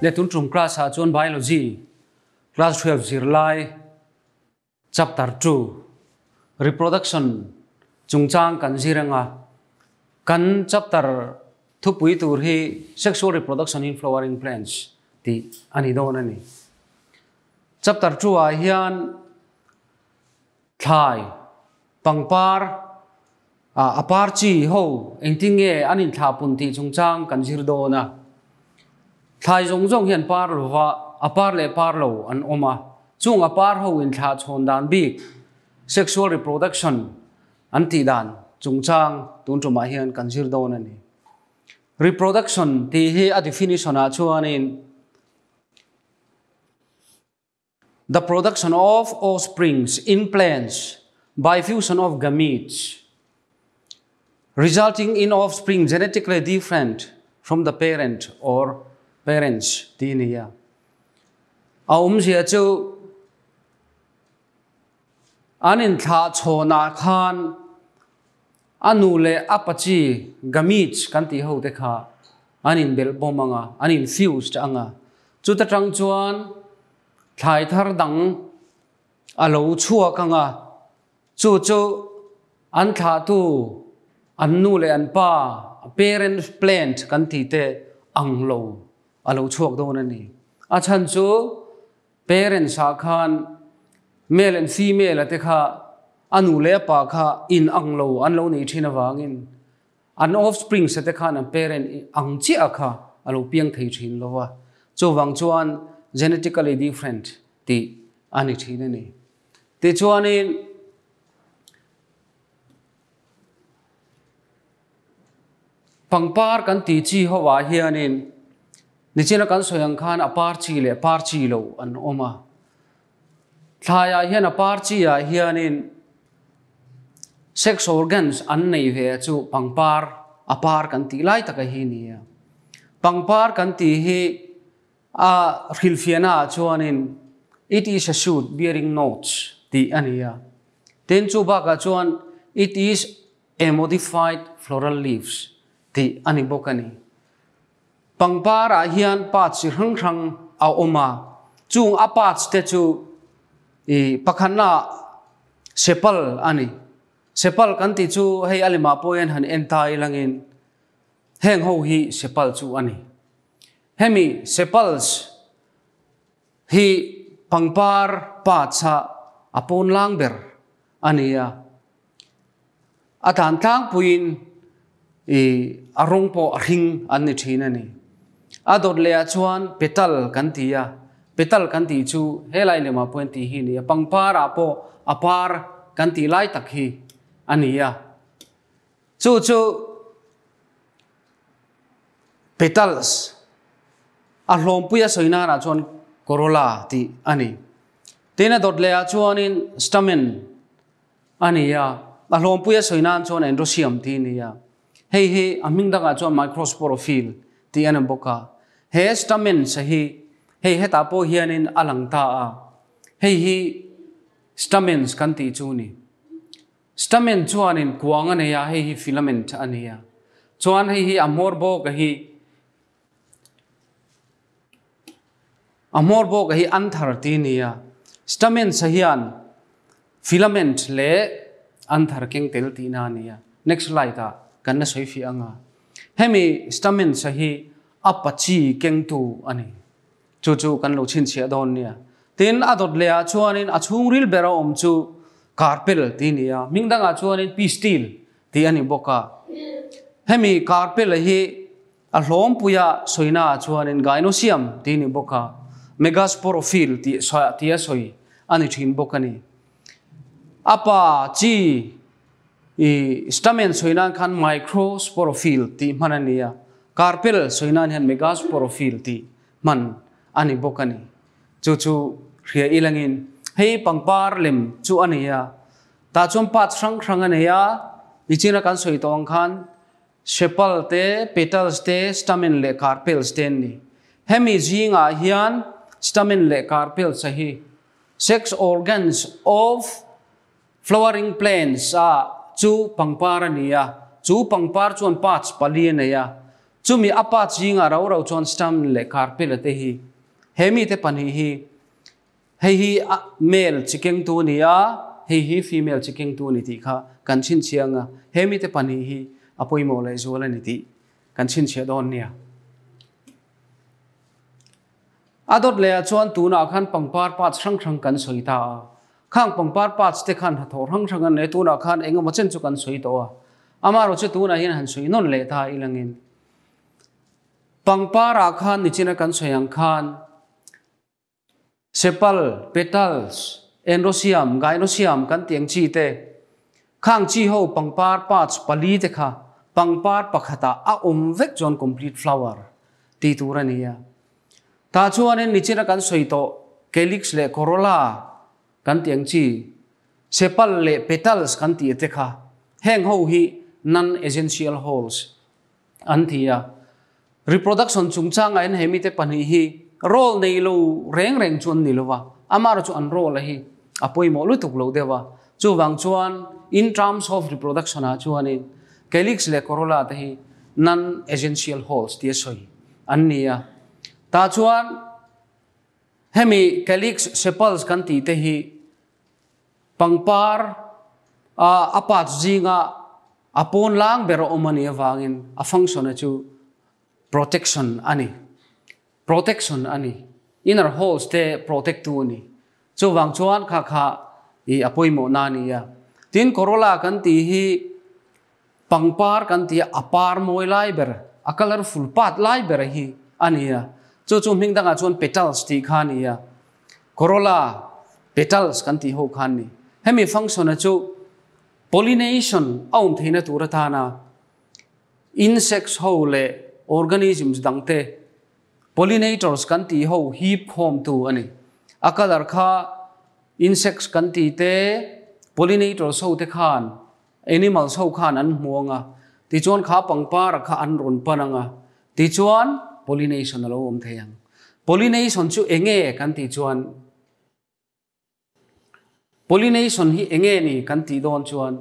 Le tun tum class ah chuan Biology class 12 zirlai chapter 2 reproduction chungchang kan zir anga kan chapter thupui tur hi sexual reproduction in flowering plants tih a ni dawn a ni. Chapter 2 ah hian Thlai, pangpar, a par chi ho engtin nge an inthlahpun tih chungchang kan zir dawn a. Thlai zawng zawng hian par lova a par leh par lo an awm a, chung a par ho inthlah chhawn dan bik, sexual reproduction, an tih dan chungchang tun tumah hian kan zir dawn a ni. Reproduction tih hi a definition ah chuanin, The production of offsprings in plants by fusion of gametes, resulting in offspring genetically different from the parent or parents tih a ni a. A awmzia chu an inthlah chhawnah khan a nu leh a pa chi gametes kan tih ho te kha an inbelh bawm ang a, an infused ang a. Chuta tang chuan thlai thar dang a lo chhuak ang a, chu chu an thlahtu an nu leh an pa, parent plant kan tih te ang lo a lo chhuak dawn a ni. A chhan chu parents ah khan male and female a te kha a nu leh a pa kha in ang lo an lo nei thin avangin An offsprings te khan an parent ang chiah kha a lo piang thei thin lo a, chuvang chuan genetically different tih a ni thin a ni. Tichuanin pangpar kan tih chi ho ah hianin nichina kan sawi ang khan a par chi leh par chi lo an awm a. Thlaiah hian a par chi ah hianin Sex organs an nei ve chu pangpar, a par kan tih lai taka hi ni a. Pangpar kan tih hi a hrilhfiahna ah chuanin it is a shoot bearing nodes tih a ni a. Tin, chu bakah chuan it is a modified floral leaves tih a ni bawk a ni. Pangpar ah hian parts chi hrang hrang a awm a, chung a parts te chu i pakhatna ah sepal a ni. Sepal kan tih chu hei a lemah pawh hian han en ta ilangin heng ho hi sepal chu a ni. Hemi sepals hi pangpar parts ah a pawn lang ber a ni a. A dan tlangpuiin i a rawng pawh a hring an ni thin a ni. A dawt leh ah chuan petal kan ti a, petal kan tih chu helai lemah pawh hian tih hi a ni a, pangpar ah pawh a par kan tih lai tak hi a ni a. Chu chu petals a hlawmpui a sawi nan ah chuan corolla tih a ni. Tin a dawt leh ah chuanin stamen A ni a, a hlawmpui a sawi nan chuan androsium tih a ni a. Hei hi a hming dangah chuan microsporophyll tih a ni bawk a. He stamens hi hei hetah pawh hianin a lang ta a. Hei hi stamens kan tih chu a ni. Stamen chuanin kuang a nei a, hei hi filament a ni a. Chuan hei hi a hmawr bawk a hi a hmawr bawk a hi anther tih a ni a. Stamens hian Filament leh anther keng tel tihna a ni a, next slide ah kan la sawi fiah ang a. Hemi stamens a hi a pachi kengtu a ni. Chu chu kan lo chhinchhiah dawn nia. Tin, a dawt leh ah chuanin a chhungril ber a awm chu carpel tih a ni a, hming dangah chuanin pistil tih a ni bawk a. Hemi carpel a hi a hlawmpuia sawina ah chuanin gynoecium tih a ni bawk a, megasporophyll tih tia sawi a ni thin bawk a ni. A pa chi i stamen sawi nan khan microsporophyll tih hman a ni a, carpel sawi nan hian megasporophyll tih hman a ni bawk a ni. Chu chu hria ilangin hei pangpar lem chu a ni a, tah chuan parts hrang hrang a nei a, nichina kan sawi tawh ang khan Sepal te, petals te, stamen leh carpels te an ni. Hemi zingah hian stamen leh carpels a hi sex organs of flowering plants a chu pangpar a ni a, chu pangpar chuan parts pali a nei a. Chumi a parts zingah rau rau chuan stamen leh carpel te hi he mite pahnih hi hei hi male chi kengtu a ni a, hei hi female chi kengtu a ni tih kha kan chhinchhiah ang a, he mite pahnih hi a pawimawh lehzual a ni tih kan chhinchhiah dawn nia. A dawt lehah chuan tunah khan pangpar parts hrang hrang kan sawi ta a. Khang pangpar parts te khan hnathawh hrang hrang an nei a, tunah khan eng emaw chen chu kan sawi tawh a. Amaherawh chu tunah hian han sawi nawn leh ta ilangin pangparah khan nichina kan sawi ang khan sepal, petals, androecium, gynoecium kan tih ang chi te, khang chi ho pangpar parts pali te kha pangpar pakhatah a awm vek chuan complete flower tih tur a ni a. Tah chuanin nichina kan sawi tawh calyx leh corolla kan tih ang chi, sepal leh petals kan tih te kha heng ho hi non-essential wholes an ti a. Reproduction chungchangah hian he mite pahnih hi role nei lo reng reng chu an ni lo va, amaherawhchu chu an role a hi a pawimawh lutuk lo deuh a. Chuvang chuan in terms of reproduction ah chuanin calyx leh corolla te hi non-essential wholes tia sawi an ni a. Tah chuan hemi calyx sepals kan tih te hi pangpar a parts zinga a pawn lang ber a awm a nih avangin a function a chu protection a ni. Protection a ni. Inner holes te protect tu a ni. Chuvang chuan kha kha i a pawimawhna a ni a. Tin corolla kan tih hi pangpar kan tih a, a par mawi lai ber, a colourful part lai ber hi a ni a. Chu chu hming dangah chuan petals tih kha a ni a. Corolla, petals kan tih ho kha an ni. Hemi function a chu pollination a awm theihna tur atana insects ho leh organisms dangte pollinators kan tih ho hip khawmtu a ni. A colour kha insects kan tih te, pollinators ho te khan, animals ho khan an hmu ang a, tichuan kha pangpara kha an rawn pan ang a, tichuan pollination a lo awm thei ang. Pollination chu eng nge kan tih chuan Pollination hi eng nge ni kan tih dawn chuan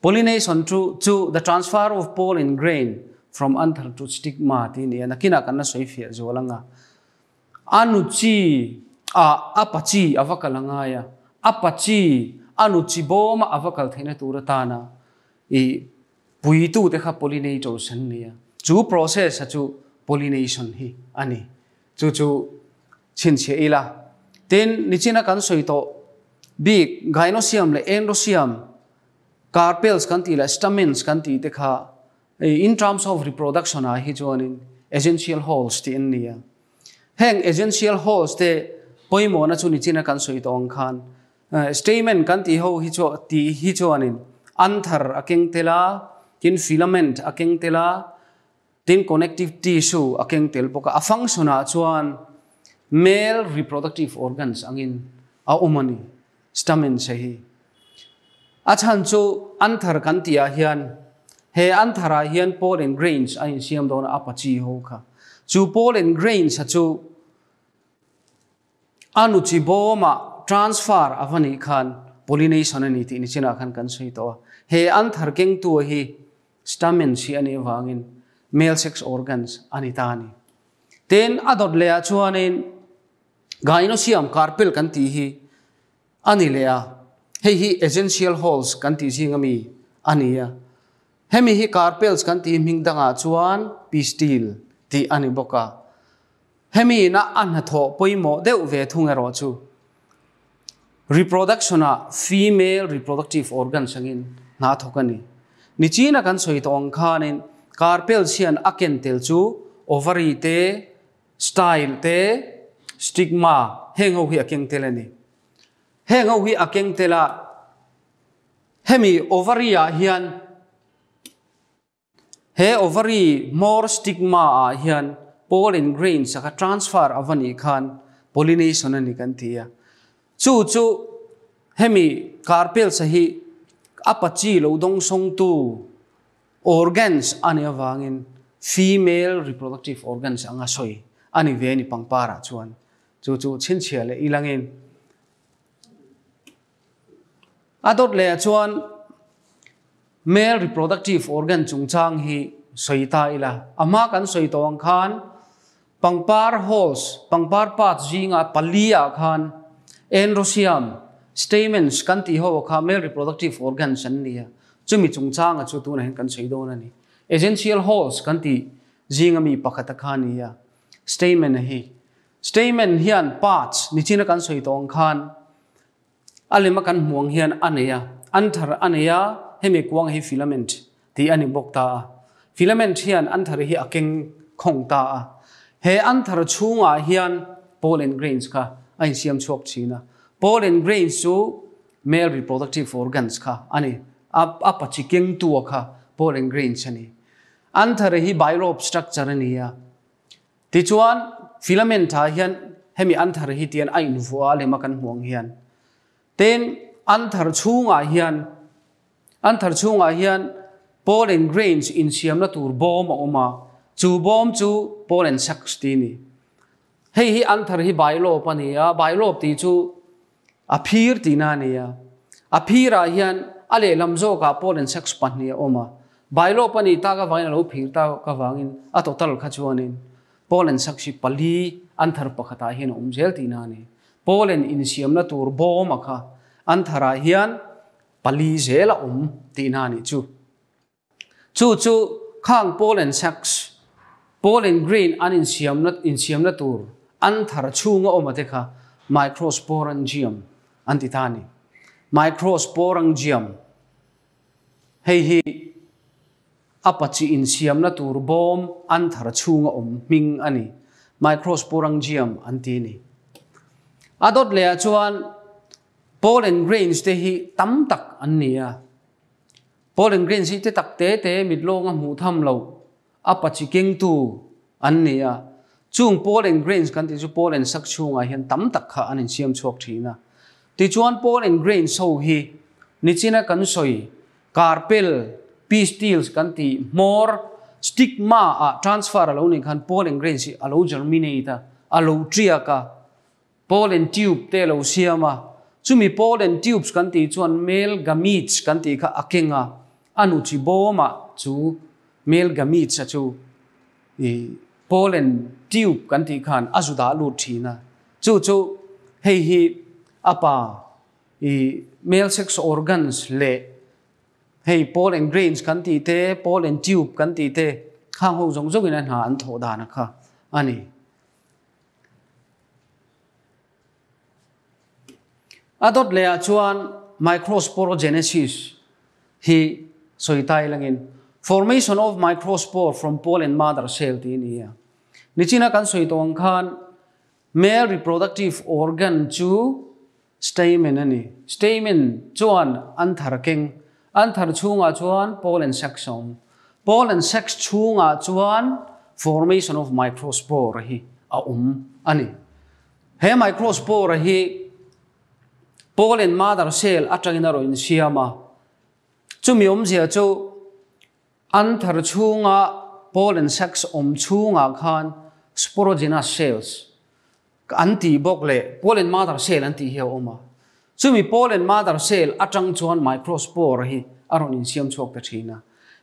pollination chu chu the transfer of pollen grain from anther to stigma tih a ni a, nakinah kan la sawi fiah zual ang a. A nu chi ah a pa chi a va kal a ngai a, a pa chi a nu chi bawma a va kal theihna tur atana i puitute kha pollinators an ni a, chu process a chu pollination hi a ni. Chu chu chhinchhiah ila. Tin, nichina kan sawi tawh bik gynoecium leh androecium, carpels kan tih leh stamens kan tih te kha in terms of reproduction ah hi chuanin essential wholes tih an ni a. Heng essential wholes te pawimawhna chu nichina kan sawi tawh ang khan stamen kan tih ho hi chu tih hi chuanin anther a keng tel a, tin filament a keng tel a, Tin, connective tissue a keng tel bawk a, a function ah chuan male reproductive organs angin a awm a ni, stamens hi. A chhan chu anther kan tih ah hian he anther ah hian pollen grains a insiam dawn a, a pachi ho kha. Chu pollen grains a chu a nu chi bawmah transfer a va nih khan pollination a ni tih nichinah khan kan sawi tawh a. He anther kengtu hi Stamens hi a nih avangin male sex organs a ni ta a ni. Tin, a dawt lehah chuanin gynoecium, carpel kan tih hi a ni leh a, hei hi essential wholes kan tih zinga mi a ni a. Hemi hi carpels kan tih hming dangah chuan pistil tih a ni bawk a. Hemi ina a hnathawh pawimawh deuh ve thung erawh chu reproduction-ah female reproductive organs angin hna thawk a ni. Nichina kan sawi tawh ang khanin carpels hian a ken tel chu ovary te, style te, stigma heng ho hi a keng tel a ni. Heng ho hi a keng tel a, hemi ovary-ah hian He ovary hmawr stigma ah hian pollen grains a kha transfer a va nih khan pollination a ni kan ti a. Chu chu hemi carpels a hi a pachi lo dawngsawngtu organs a nih avangin female reproductive organs anga sawi a ni ve a ni pangpar ah chuan. Chu chu chhinchhiah leh ilangin a dawt leh ah chuan Male reproductive organ chungchang hi sawi ta ila. A hma kan sawi tawh ang khan pangpar holes, pangpar parts zinga pali ah khan androecium, stamens kan tih ho kha male reproductive organs an ni a, chumi chungchanga chu tunah hian kan sawi dawn a ni. Essential holes kan tih zinga mi pakhata kha a ni a, stamen a hi. Stamen hian parts nichina kan sawi tawh ang khan A lema kan hmuh ang hian a nei a, anther a nei a, hemi kuang hi filament tih a ni bawk ta a. Filament hian anther hi a keng khawng ta a. He anther chhungah hian pollen grains kha a insiam chhuak thin a. Pollen grains chu male reproductive organs kha a ni. A a pachi kengtua kha pollen grains a ni. Anther hi bilobe structure a ni a. Tichuan, filament ah hian hemi anther hi tian a invuah a lema kan hmuh ang hian. Tin, anther chhungah hian anther chhungah hian pollen grains insiamna tur bawm a awm a, chu bawm chu pollen sacs tih a ni. Hei hi anther hi bilobe a ni a, bilobe tih chu a phir tihna a ni a. A phirah hian a lehlam zawkah pollen sacs pahnih a awm a. Bilobe a nih tak avangin a lo phir tak avangin a total kha chuanin pollen sacs hi pali an thar pakhatah hian a awm zel tihna a ni. Pollen insiamna tur bawma kha an tharah hian pali zel a awm tihna a nih chu. Chu chu khang pollen sacs, pollen grain an insiamna insiamna tur an thar chhunga awm ate kha microsporangium an ti ta a ni. Microsporangium hei hi a pachi insiamna tur bawm an thar chhunga awm hming a ni. Microsporangium an ti a ni. A dawt lehah chuan pollen grains te hi tam tak an ni a. Pollen grains hi te tak te te mit lawnga hmuh tham lo a pachi kengtu an ni a. Chung pollen grains kan tih chu pollen sak chhungah hian tam tak kha an insiam chhuak thin a. Tichuan pollen grains ho hi nichina kan sawi carpel, pistils kan tih hmawr, stigma ah transfer a lo nih khan pollen grains hi a lo germinate a, a lo tiak a. Pollen tube te lo siam a, chumi pollen tubes kan tih chuan male gametes kan tih kha a keng a, a nu chi bawmah chu male gametes a chu i pollen tube kan tih khan a zu dah lut thin a, chu chu hei hi a pa i male sex organs leh hei pollen grains kan tih te, pollen tube kan tih te khang ho zawng zawngin a hna an thawh dan a kha a ni. A dawt lehah chuan microsporogenesis hi sawi ta ilangin formation of microspore from pollen mother cell tih a ni a. Nichina kan sawi tawh ang khan male reproductive organ chu stamen a ni. Stamen chuan an thar keng. An thar chhungah chuan pollen sacs a awm. Pollen sacs chhungah chuan formation of microspore hi a awm a ni. He microspore hi pollen mother cell atangin a rawn insiam a. Chumi awmzia chu an thar chhunga pollen sacs awm chhungah khan sporogenous cells An tih bawk leh pollen mother cell an tih hi a awm a. Chumi pollen mother cell atang chuan microspore hi a rawn insiam chhuak ta thin a.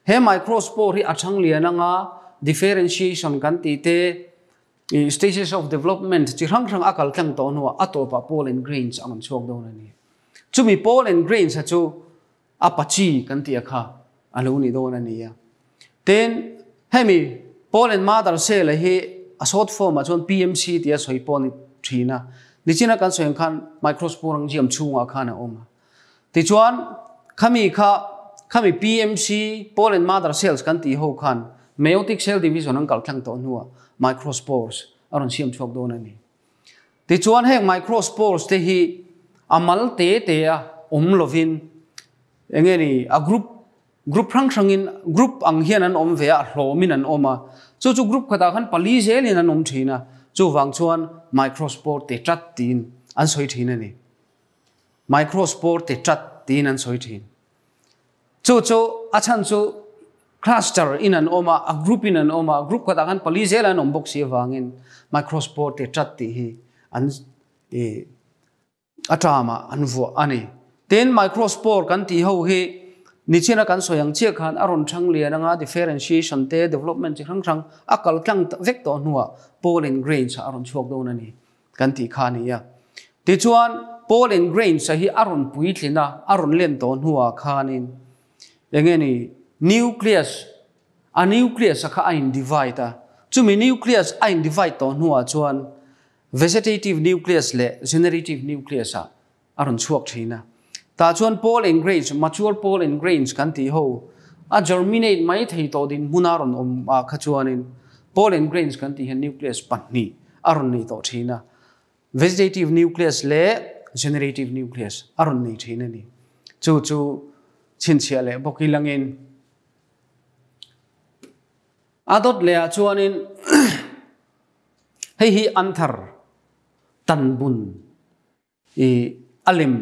He microspore hi a chhang lian anga differentiation kan tih te, stages of development chi hrang hrang a kal tlang tawh hnuah a tawpah pollen grains a rawn chhuak dawn a ni. Chumi pollen grains a chu a pachi kan tih a kha a lo ni dawn a ni a. Tin, hemi pollen mother cell a hi a short form ah chuan PMC tia sawi pawh a ni thin a. Nichina kan sawi ang khan microsporangium chhungah khan a awm a. Tichuan, khami kha, khami PMC, pollen mother cells kan tih ho khan meiotic cell division an kalh tlang tawh hnuah microspores a rawn siam chhuak dawn a ni. Tichuan heng microspores te hi a mal te te a awm lovin eng nge ni a group group hrang hrangin group ang hian an awm ve a, a hlawmin an awm a, chu chu group khatah khan pali zelin an awm thin a, chuvang chuan microspore te chat tiin an sawi thin a ni. Microspore te chat tiin an sawi thin. Chu chu a chhan chu cluster in an awm a, a group in an awm a, group khatah khan pali zel an awm bawk si avangin microspore te chat tih hi an i a term ah an vuah a ni. Tin, microspore kan tih ho hi Nichina kan sawi ang chiah khan a rawn thang lian anga differentiation te development chi hrang hrang a kal tlang vek tawh hnuah pollen grains ah a rawn chhuak dawn a ni kan tih kha a ni a. Tichuan pollen grains ah hi a rawn puitlin a, a rawn len tawh hnuah khanin enge ni nucleus a nucleus a kha a in divide a, chumi nucleus a in divide tawh hnuah chuan vegetative nucleus leh generative nucleus ah a rawn chhuak thin a. Tah chuan pollen grains, mature pollen grains kan tih ho, a germinate mai thei tawh din hmuna rawn awm ah kha chuanin pollen grains kan tih hian nucleus pahnih a rawn nei tawh thin a. Vegetative nucleus leh generative nucleus a rawn nei thin a ni. Chu chu chhinchhiah leh bawk ilangin a dawt leh ah chuanin hei hi anthar tanbun I a lem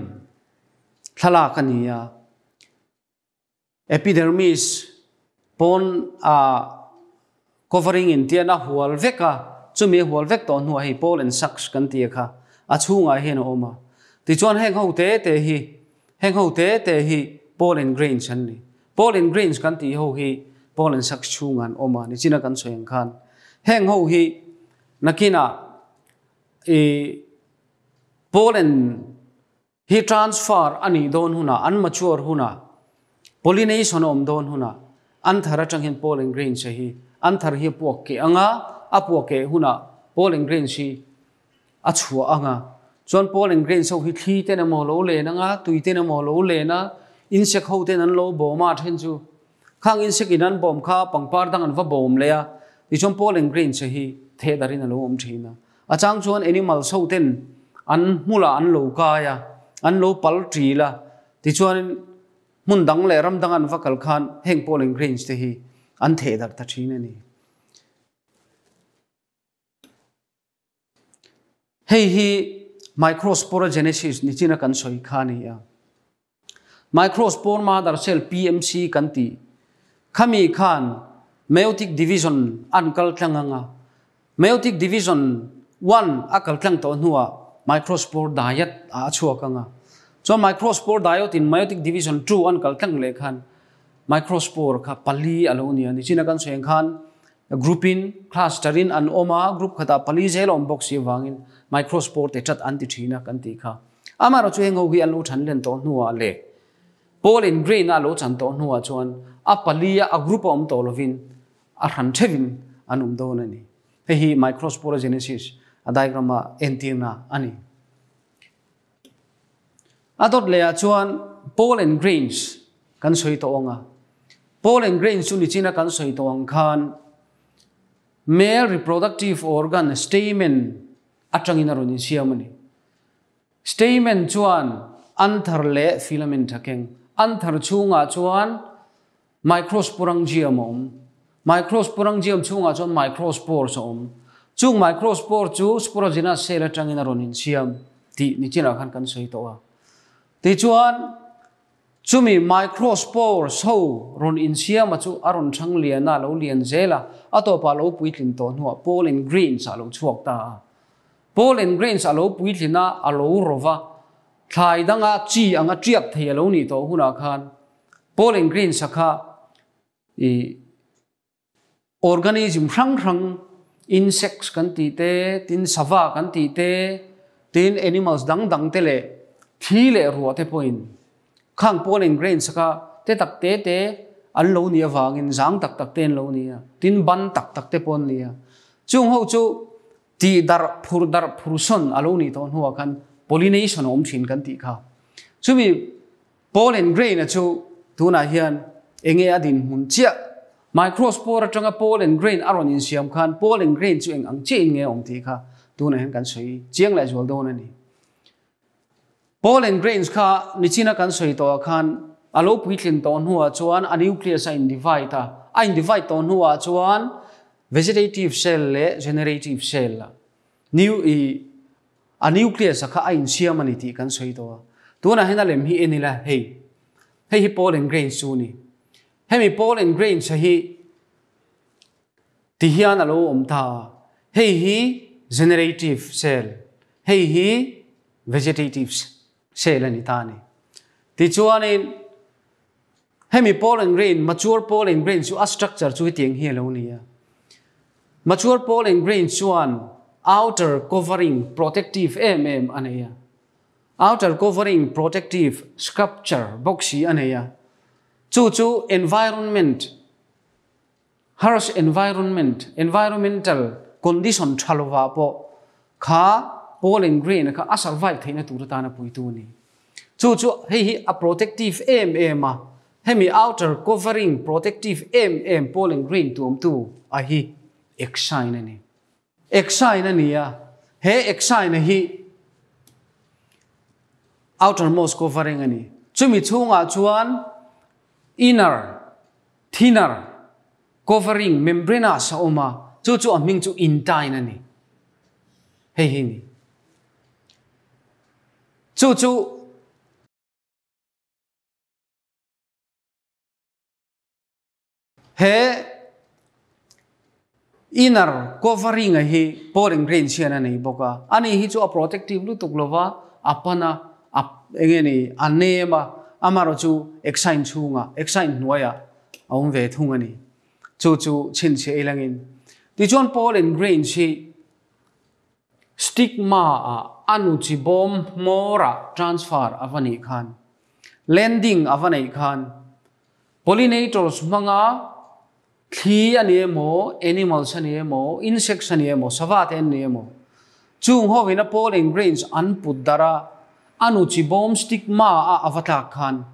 thlalak a ni a, epidermis pawn a covering in tian a hual vek a, chumi a hual vek tawh hnuah hei pollen sacs kan ti a kha a chhungah hian a awm a. Tichuan heng ho te te hi heng ho te te hi pollen grains an ni. Pollen grains kan tih ho hi pollen sacs chhungah an awm a, nichina kan sawi ang khan heng ho hi nakinah I pollen hi transfer a nih dawn hunah, an mature hunah, pollination a awm dawn hunah an thar atang hian pollen grains hi an thar hi a puak keh ang a, a puak keh hunah pollen grains hi a chhuah ang a. Chuan pollen grains ho hi thli ten emaw lo len ang a, tui ten emaw lo len a, insect ho ten an lo bawm a, a then chu khang insect in an bawm kha pangpar dang an va bawm leh a, tichuan pollen grains hi theh darin a lo awm thin a. A chang chuan animals ho ten an hmulah an lo kai a, an lo pal ṭil a, tichuanin hmun dang leh ram dang an va kal khan heng pollen grains te hi an theh darh ta ṭhin a ni. Hei hi microsporogenesis nichina kan sawi kha a ni a. Microspore mother cell, PMC, kan tih khami khan meiotic division an kal tlang ang a, meiotic division one a kal tlang tawh hnuah microspore diet ah a chhuak ang a, chuan microspore diet in meiotic division two an kal tlang leh khan microspore kha pali a lo ni a, nichina kan sawi ang khan group in cluster in an awm a, group khatah pali zel a awm bawk si avangin microspore te chat an ti thin a kan tih kha. Amaherawh chu heng ho hi an lo than len tawh hnuah leh pollen grain a lo chan tawh hnuah chuan a palia a group a awm tawh lovin a hran theuhin an awm dawn a ni. Hei hi microsporogenesis a diagram a entirna a ni. A dawt lehah chuan pollen grains kan sawi tawh ang a. Pollen grains chu nichina kan sawi tawh ang khan male reproductive organ stamen atangin a rawn insiam a ni. Stamen chuan anther leh filament a keng. Anther chhungah chuan microsporangium a awm. Microsporangium chhungah chuan microspores a awm. Chung microspore chu sporogenous cell atangin a rawn insiam tih nichinah khan kan sawi tawh a. Tichuan chumi microspores ho rawn insiama chu a rawn thang lian a, a lo lian zel a, a tawpah a lo puitlin tawh hnuah pollen grains ah a lo chhuak ta a. Pollen grains a lo puitlin a, a lo ro va, thlai danga chi anga tiak thei a lo nih tawh hunah khan pollen grains a kha i organism hrang hrang insects kan tih te, tin sava kan tih te, tin animals dang dang te leh thli leh ruah te pawhin khang pollen grains a kha te tak te te an lo nih avangin zang tak tak te an lo ni a, tin ban tak tak te pawh an ni a. Chung ho chu Tih darh phur darh phur sawn a lo nih tawh hnuah khan pollination a awm thin kan tih kha. Chumi pollen grain a chu tunah hian enge a dinhmun chiah? Microspore atanga pollen grain a rawn insiam khan pollen grain chu eng ang chiahin nge a awm tih kha tunah hian kan sawi chiang leh zual dawn a ni. Pollen grains kha nichina kan sawi tawhah khan a lo puitlin tawh hnuah chuan a nucleus a in-divide a, a in-divide tawh hnuah chuan vegetative cell leh generative cell a new i a nucleus a kha a insiam a ni tih kan sawi tawh a. Tunah hian a lem hi en ila hei hei hi pollen grains chu a ni. Hemi pollen grains a hi Ti hian a lo awm ta a, hei hi generative cell, hei hi vegetative cell a ni ta a ni. Tichuanin Hemi pollen grain, mature pollen grain chu a structure chu hetiang hi a lo ni a. Mature pollen grain chuan outer covering protective em em a nei a. Outer covering protective sculpture bawk si a nei a. Chu chu environment, harsh environment, environmental condition tha lovah pawh kha pollen grain kha a survive theihna tur atana puitu a ni. Chu chu hei hi a protective em em a, hemi outer covering protective em em pollen grain tuamtu a hi exine a ni. Exine a ni a, he exine hi outermost covering a ni. Chumi chhungah chuan inner, thinner covering membranous a awm a, chu chu a hming chu intine a ni. Hei hi ni. Chu chu He inner covering a hi pollen grains hian a nei bawk a, ani hi chu a protective lutuk lova, a pan a, a enge ni a nem a, amarawh chu exine chhungah, exine hnuaiah a awm ve thung a ni. Chu chu chhinchhiah ilangin. Tichuan pollen grains hi stigma ah a nu chi bawm hmawrah transfer a va nih khan, landing a va neih khan, Pollinators hmanga thli a ni emaw, animals a ni emaw, insects a ni emaw, sava te an ni emaw, chung hovin a pollen grains an put darh a, a nu chi bawm stigma a a va tlak khan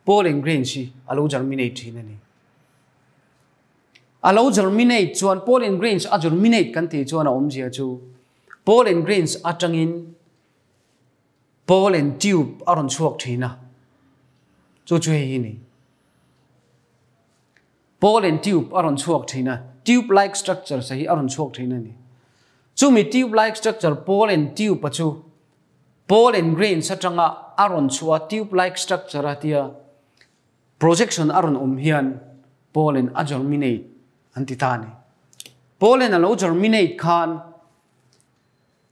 pollen grains hi a lo germinate thin a ni. A lo germinate chuan pollen grains a germinate kan tih chuan a awmzia chu pollen grains atangin Pollen tube a rawn chhuak thin a, chu chu hei hi ni. Pollen tube a rawn chhuak thin a, tube like structure sa hi a rawn chhuak thin a ni. Chumi tube like structure pollen tube a chu pollen grains atanga a rawn chhuah tube like structure a tia projection a rawn awm hian pollen a germinate an ti ta a ni. Pollen a lo germinate khan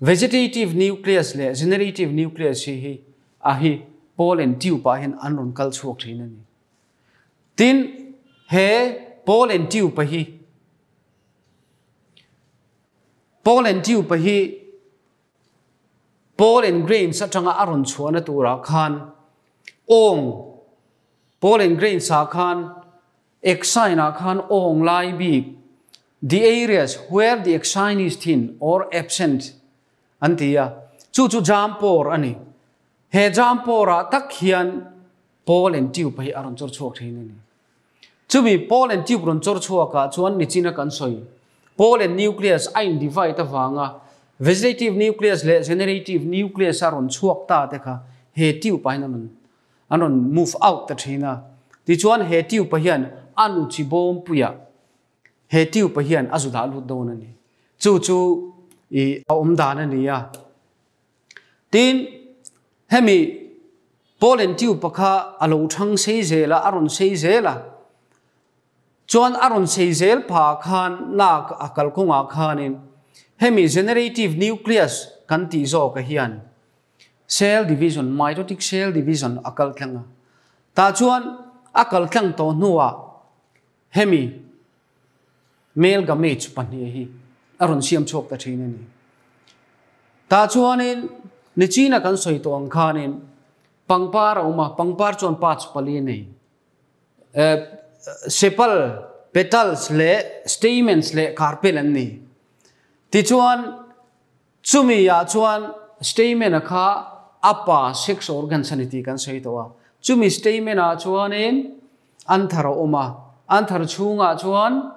Vegetative nucleus leh generative nucleus hi hi a hi pollen tube ah hian an rawn kal chhuak thin a ni. Tin, he pollen tube a hi pollen tube a hi pollen grains atanga a rawn chhuahna turah khan awng pollen grains ah khan exine ah khan awng lai bik The areas where the exine is thin or absent an ti a, chu chu jam pawr a ni. He jam pawrah tak hian pollen tube hi a rawn chawr chhuak thin a ni. Chumi pollen tube rawn chawr chhuakah chuan nichina kan sawi pollen nucleus a in divide avanga vegetative nucleus leh generative nucleus a rawn chhuak ta te kha he tube ah hian an rawn an rawn move out ta thin a. Tichuan he tube ah hian a nu chi bawmpuiah He tube hian a zu dah lut dawn a ni. Chu chu i a awm dan a ni a. Tin, hemi pollen tube kha a lo thang sei zel a, a rawn sei zel a. Chuan a rawn sei zel pha khan nak a kalkawngah khanin hemi generative nucleus kan tih zawk a hian cell division, mitotic cell division a kal thleng a. Tah chuan a kal thleng tawh hnuah Hemi male gamete pahnih hi a rawn siam chhuak ta thin a ni. Tah chuanin nichina kan sawi tawh ang khanin pangpar a awm a, pangpar chuan parts pali a nei. Sepal, petals leh stamens leh carpel an ni. Tichuan chumi ah chuan stamen a kha a pa sex organs a ni tih kan sawi tawh a. Chumi stamen ah chuanin An thar a awm a, an thar chhungah chuan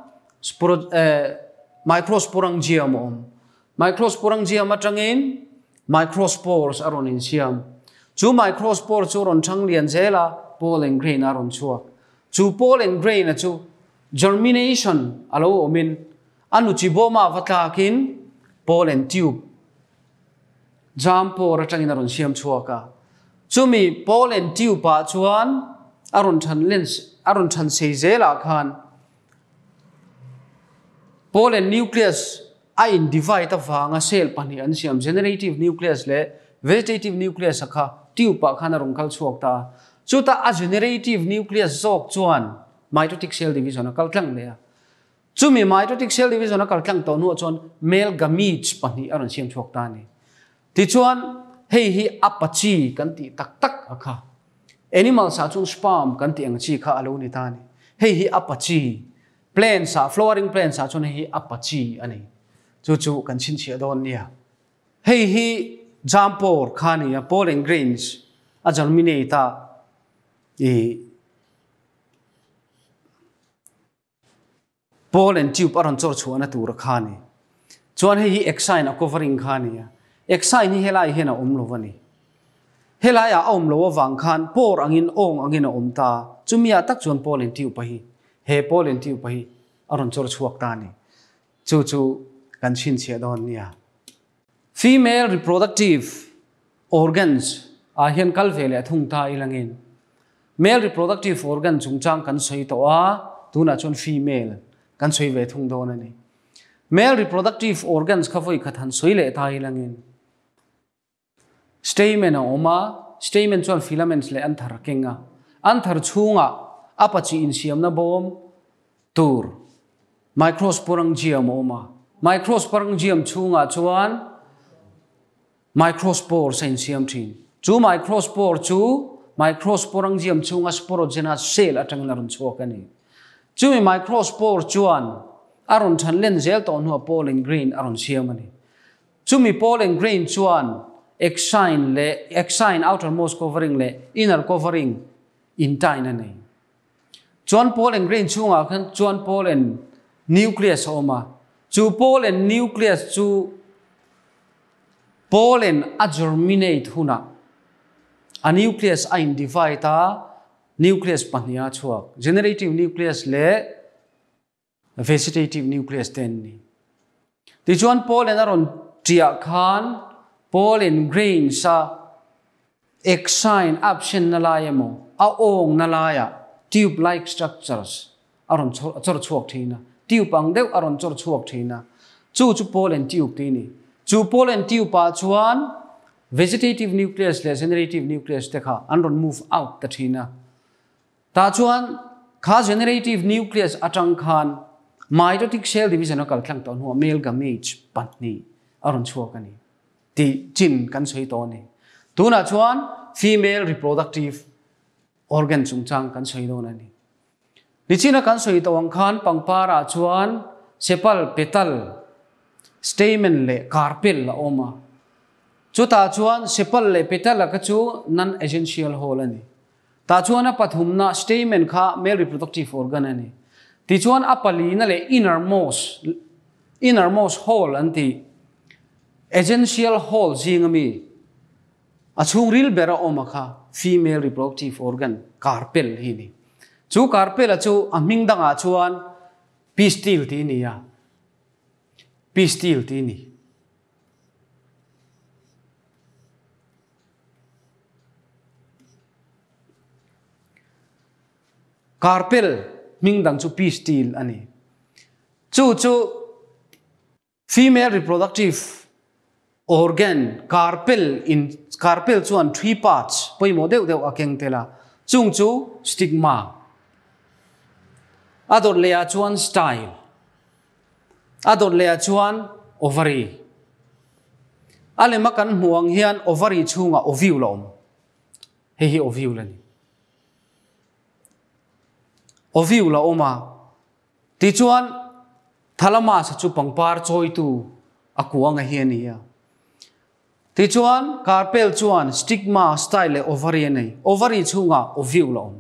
microsporangium a awm. Microsporangium atangin microspores a rawn insiam. Chu microspore chu rawn thang lian zel a, pollen grain a rawn chhuak. Chu pollen grain a chu germination a lo awmin a nuchi bawmah va tlakin pollen tube Jam pawr atangin a rawn siam chhuak a. Chumi pollen tube ah chuan a rawn than lens a rawn than sei zelah khan pollen nucleus a in divide avanga cell pahnih an siam generative nucleus leh vegetative nucleus a kha tube ah khan a rawn kal chhuak ta a. Chutah a generative nucleus zawk chuan mitotic cell division a kal tlang leh a. Chumi mitotic cell division a kal tlang tawh hnuah chuan male gametes pahnih a rawn siam chhuak ta a ni. Tichuan, hei hi a pa chi kan tih tak tak a kha. Animals ah chuan sperm kan tih ang chi kha a lo ni ta a ni. Hei hi a pa chi. Plants ah, flowering plants ah chuan hei hi a pa chi a ni. Chu chu kan chhinchhiah dawn nia. Hei hi Jampur kha a ni a, pollen grains a germinate a, ih pollen tube a rawn chawr chhuahna tur kha a ni. Chuan hei hi exine a covering kha a ni a, exine hi helai hian a awm lo a ni. Helaiah a awm lo avang khan pawr angin awng angin a awm ta, chumiah tak chuan pollen tube a hi, he pollen tube a hi a rawn chawr chhuak ta a ni. Chu chu kan chhinchhiah dawn nia. Female reproductive organs ah hian kal ve leh thung ta ilangin male reproductive organ chungchang kan sawi tawh a, tunah chuan female kan sawi ve thung dawn a ni. Male reproductive organs kha vawi khat han sawi leh ta ilangin Stamen a awm a, stamen chuan filaments leh an thar a keng a. An thar chhungah a pachi insiamna bawm tur microsporangium a awm a. Microsporangium chhungah chuan microspores a insiam thin. Chu microspore chu microsporangium chhunga sporogenous cell atangin a rawn chhuak a ni. Chumi microspore chuan a rawn than len zel tawh hnuah pollen grain a rawn siam a ni. Chumi pollen grain chuan exine leh exine outermost covering leh inner covering intain a nei. Chuan pollen grain chhungah khan chuan pollen nucleus a awm a. Chu pollen nucleus chu pollen a germinate hunah a nucleus a in divide a, nucleus pahniha chhuak, generative nucleus leh Vegetative nucleus te an ni. Tichuan pollen a rawn ṭiah khan pollen grains a exine absent na lai emaw a awng na laiah tube like structures a rawn chawr chhuak thin a, tube ang deuh a rawn chawr chhuak thin a, chu chu pollen tube te a ni. Chu pollen tube ah chuan vegetative nucleus leh generative nucleus te kha an rawn move out ta thin a. Tah chuan kha generative nucleus atang khan mitotic cell division a kal tlang tawh hnuah male gametes pahnih a rawn chhuak a ni tih chin kan sawi tawh a ni. Tunah chuan female reproductive organ chungchang kan sawi dawn a ni. Nichina kan sawi tawh ang khan pangpar ah chuan sepal, petal, stamen leh carpel a awm a. Chutah chuan sepal leh petal a kha chu non-essential hole a ni. Tah chuan a pathumna stamen kha male reproductive organ a ni. Tichuan a palina leh innermost, innermost hole an ti, essential hole zinga mi a chhungril ber a awm a kha female reproductive organ carpel hi a ni. Chu carpel a chu a hming dangah chuan pistil tih a ni a, pistil tih a ni. Carpel hming dang chu pistil a ni. Chu chu female reproductive organ carpel in carpel chuan three parts pawimawh deuh deuh a keng tel a. Chung chu stigma, a dawt leh ah chuan style, A dawt leh ah chuan ovary. A lem a kan hmuh ang hian ovary chhungah ovule a awm. Hei hi ovule a ni. Ovule a awm a. Tichuan thalamus chu pangpar chawitu a kuang a hi a ni a. Tichuan carpel chuan stigma, style leh ovary a nei. Ovary chhungah ovule a awm.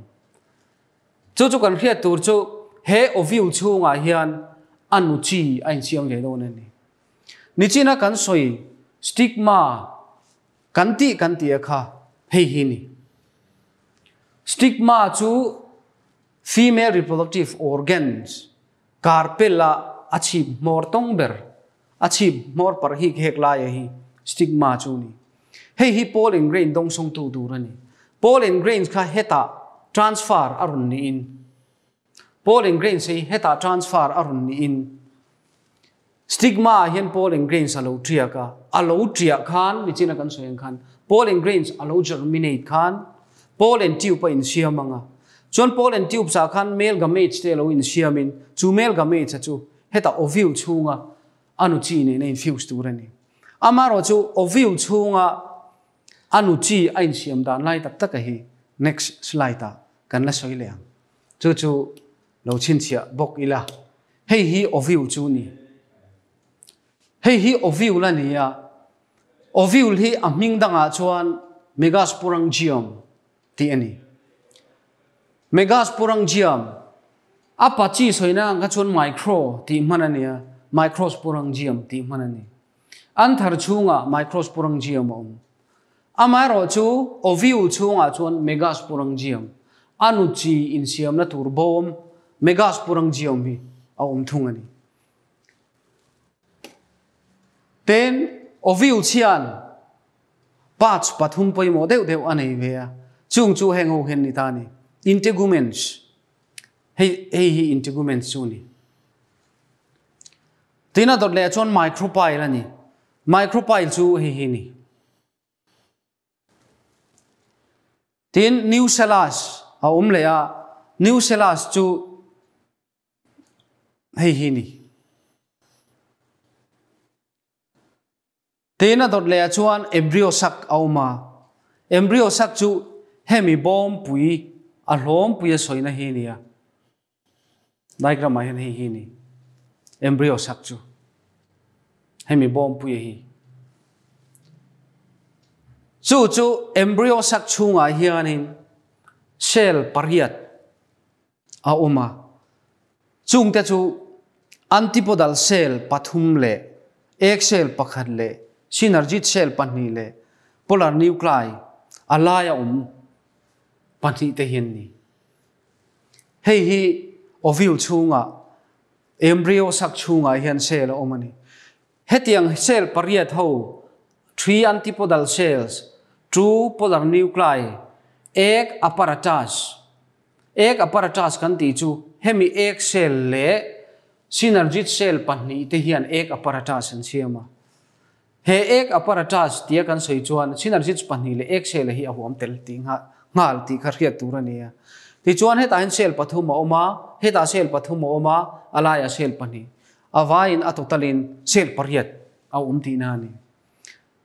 Chu chu kan hriat tur chu he ovule chhungah hian a nu chi a insiam ve dawn a ni. Nichina kan sawi stigma kan tih kan tih a kha hei hi ni. Stigma chu female reproductive organs carpel a a chhip hmawr tawng ber a chhip hmawr parh hi hek laia hi stigma chu ni. Hei hi pollen grain dawngsawngtu tur a ni. Pollen grains kha hetah transfer a rawn niin pollen grains hi hetah transfer a rawn niin stigma ah hian pollen grains a lo tiak a, a lo tiah khan nichina kan sawi ang khan pollen grains a lo germinate khan Pollen tube a insiam ang a. Chuan pollen tubes ah khan male gametes te lo insiamin chu male gametes a chu hetah ovule chhunga a nu chi nen a infuse tur a ni. Amaherawhchu ovule chhunga a nu chi a insiam dan lai tak tak a hi next slide ah kan la sawi leh ang. Chu chu lo chhinchhiah bawk ila. Hei hi ovule chu ni. Hei hi ovule a ni a, ovule hi a hming dangah chuan megasporangium tih a ni. Megasporangium, a pa chi sawina ang kha chuan micro tih hman a ni a, microsporangium tih hman a ni. An thar chhungah microsporangium a awm. Amaherawhchu ovule chhungah chuan megasporangium, a nu chi insiamna tur bawm megasporangium hi a awm thung a ni. Tin, ovule chhian parts pathum pawimawh deuh deuh a nei ve a, chung chu heng ho hian ni ta a ni. Integuments, hei hei hi integuments chu a ni. Tin, a dawt leh chuan micropyle a ni. Micropyle chu hei hi a ni. Tin, nucellus a awm leh a, nucellus chu Hei hi ni. Tin a dawt leh ah chuan embryo sac a awm a. Embryo sac chu hemi bawmpui a hlawmpui a sawina hi a ni a. Diagram ah hian hei hi ni. Embryo sac chu hemi bawmpui a hi. Chu chu embryo sac chhungah hianin cell pariat a awm a, chungte chu antipodal cell pathum leh egg cell pakhat leh synergid cell pahnih leh polar nuclei a laia awm pahnih te hi an ni. Hei hi ovule chhungah embryo sac chhungah hian cell a awm a ni. Hetiang cell pariat ho, three antipodal cells, two polar nuclei, egg apparatus, Egg apparatus kan tih chu hemi egg cell leh synergid cell pahnih te hian egg apparatus an siam a. He egg apparatus tia kan sawi chuan synergids pahnih leh egg cell hi a huam tel tih nghal tih kha hriat tur a ni a. Tichuan hetah hian cell pathum a awm a, hetah cell pathum a awm a, a laiah cell pahnih. A vaiin a total in cell pariat a awm tihna a ni.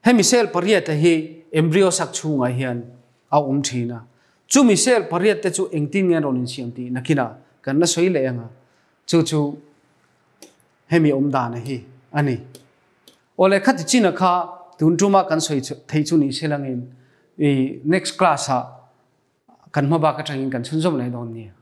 Hemi cell pariat hi embryo sac chhungah hian a awm thin a, chumi cell pariat te chu engtin nge an rawn insiam tih nakinah kan la sawi leh ang a, chu chu hemi awm dan hi a ni. Awle khati china kha tun tuma kan sawi thei chu ni se langin i next class ah kan hma bak atangin kan chhunzawm leh dawn nia.